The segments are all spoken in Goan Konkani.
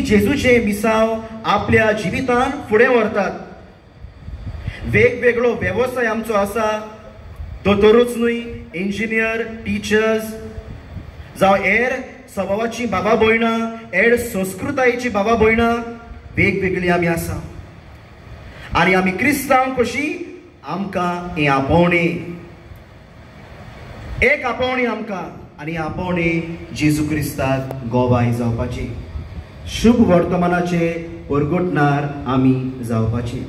जेजूचें मिसांव आपल्या जिवितान फुडें व्हरतात. वेगवेगळो वेवसाय आमचो आसा, दोतोरूच न्हय, इंजिनियर, टिचर्स जावं हेर स्वभावाची बाबा भयणां, हेर संस्कृतायेची बाबा भयणां, वेगवेगळी आमी आसा. आनी आमी क्रिस्तांव कशी आमकां हें आपोवणें, एक आपोवणें आमकां, आनी आपोवणें जेजू क्रिस्ताक गोवाय जावपाची, शुभ वर्तमानाचे परगटणार आमी जावपाची.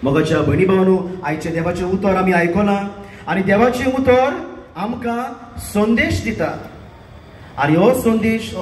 मोगाच्या भयणी भावांनो, आयचें देवाचें उतर आमी आयकलां आनी देवाचें उतर आमकां संदेश दिता आनी हो संदेश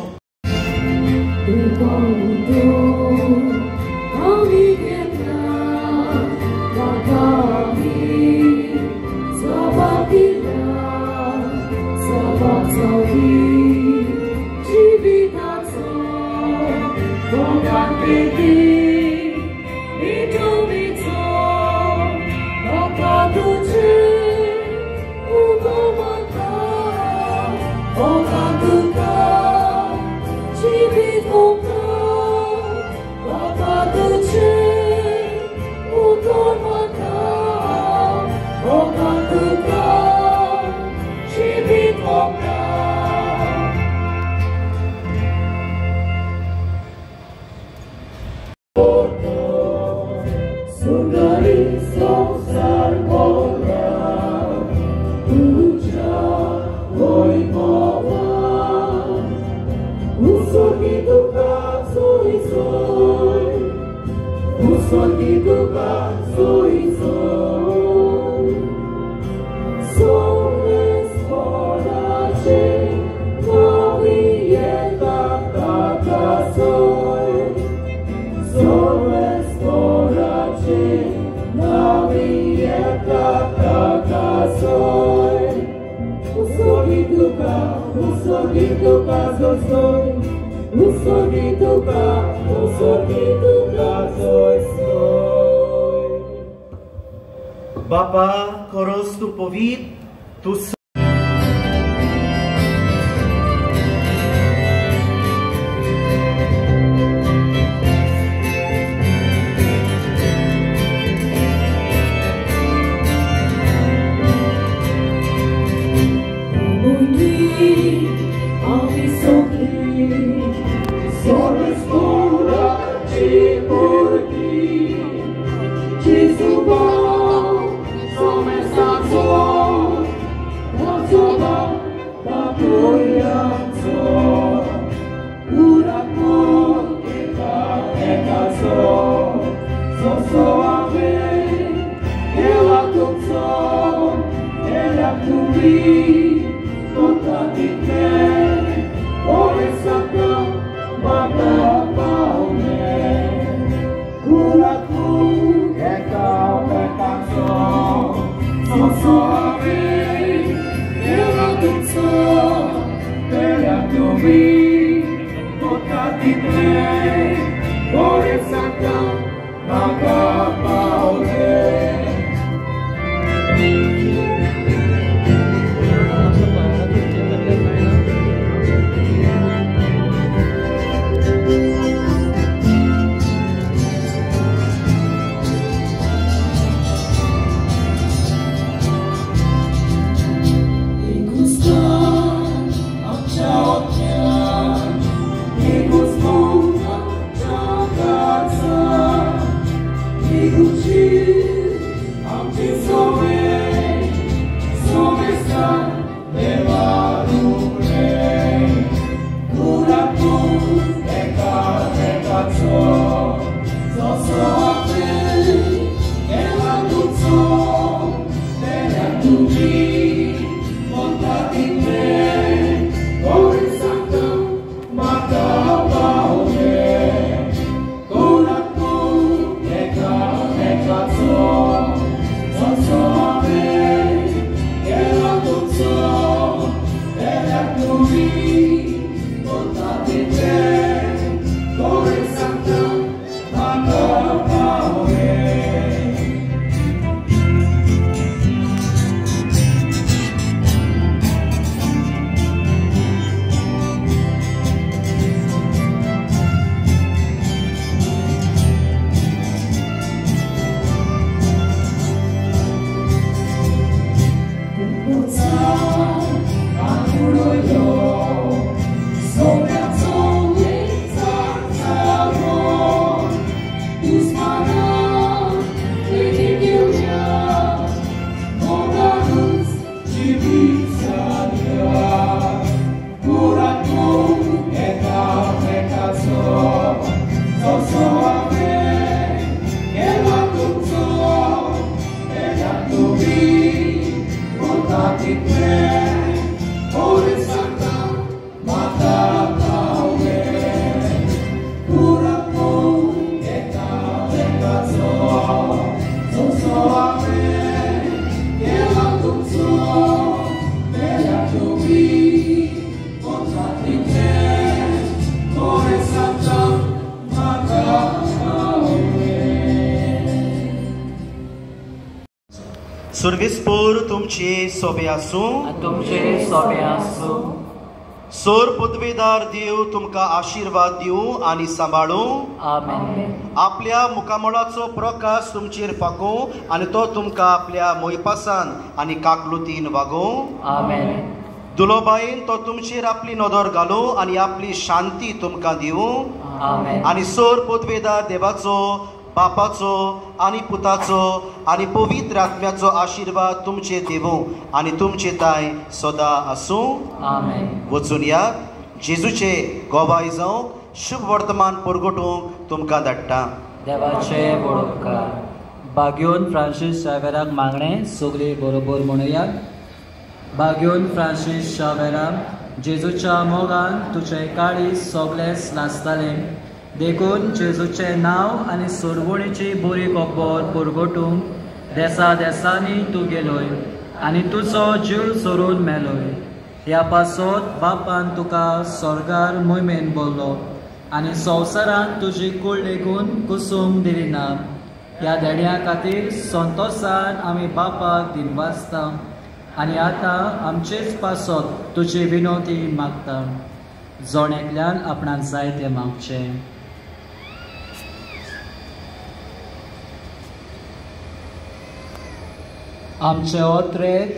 बापा खरोच तूं पवित्र, तूं सुर्विसपूर तुमचे सोबे आसूं, तुमचे सोबे आसूं। सोर पदवेदार देव तुमकां आशिर्वाद दिवं आनी सांबाळूं। आमेन। आपल्या मुखामळाचो प्रकाश तुमचेर फाकूं आनी तो तुमकां आपल्या मोयपासान आनी काकलुतीन वागोवं। आमेन। दुलोबायेन तो तुमचेर आपली नदर घालूं आनी आपली शांती तुमकां दिवं। आमेन। आनी सोर पदवेदार देवाचो, बापाचो आनी पुताचो आनी पवित्र आत्म्याचो आशिर्वाद तुमचे देवूं आनी तुमचे ताय सदा आसूं। आमेन। वचून या जेजूचे गोवाय जावंक शुभ वर्तमान परगटूंक तुमकां धाडटा। देवाचे बरोबकार बाग्योन फ्रांसीस शावेराक मागणें सगळीं बरोबर म्हणुया। बाग्योन फ्रांसीस शावेरा, जेजूच्या मोगान तुजें काळीज सगळेंच नासतालें, देखून जेजूचें नांव आनी सोडवणीची बरी खबर परगटूंक देसा देसांनी तूं गेलोय आनी तुजो जीव सोडून मेलोय। ह्या पासत बापान तुका स्वर्गार मोहिमेन बोल्लो आनी संवसारांत तुजी कूड लेगून कुसूंक दिली ना। ह्या देण्या खातीर संतोसान आमी बापाक दिनवासता आनी आतां आमचेच पासत तुजी विनवती मागता। जण एकल्यान आपणाक जाय तें मागचें। आमचे ओत्रेत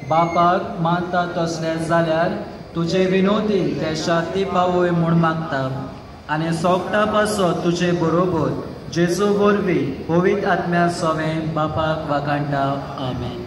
बापाक मानता तसलें जाल्यार तुजे विनोदीन ते शांती पावय म्हूण मागता आनी सोगटा पासत तुजे बरोबर जेजू वरवीं पवित्र आत्म्या सवें बापाक वाखाणटा। आमेन।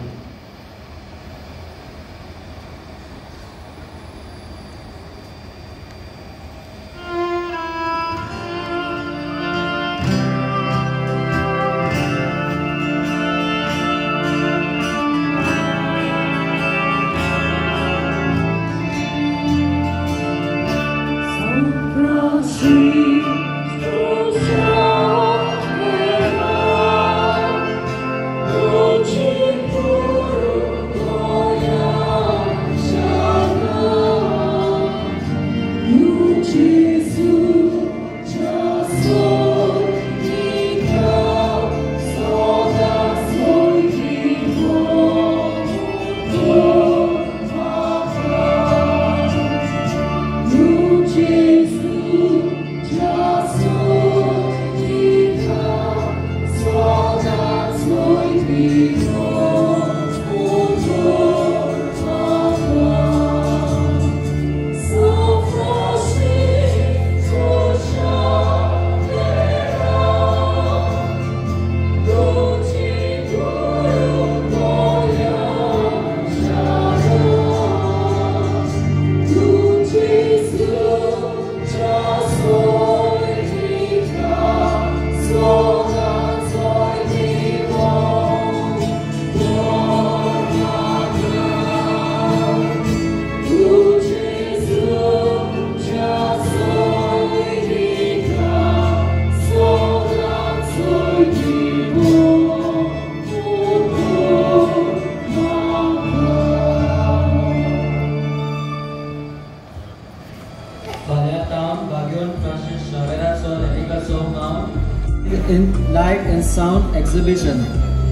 In light and sound exhibition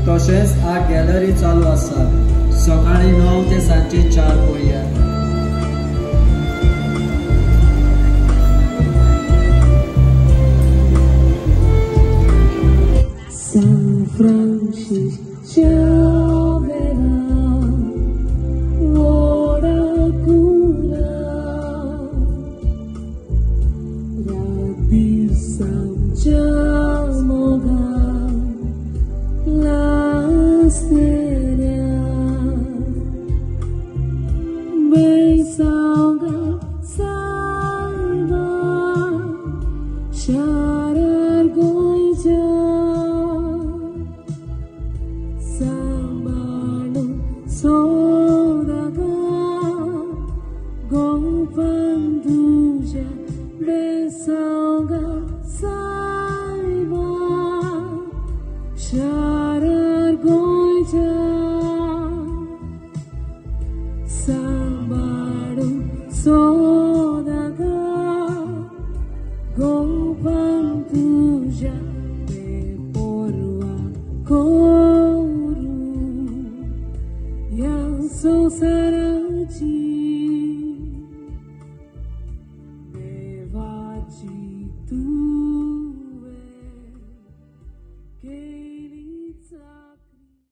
तशेंच आर्ट गॅलरी चालू आसा। सकाळीं 9 ते सांजे 4 पर्यंत। San Francisco Sharar goy Besauga saiba Sharar goja Sambadu sodaga Gopantuja te porwa koru Yang sosarachi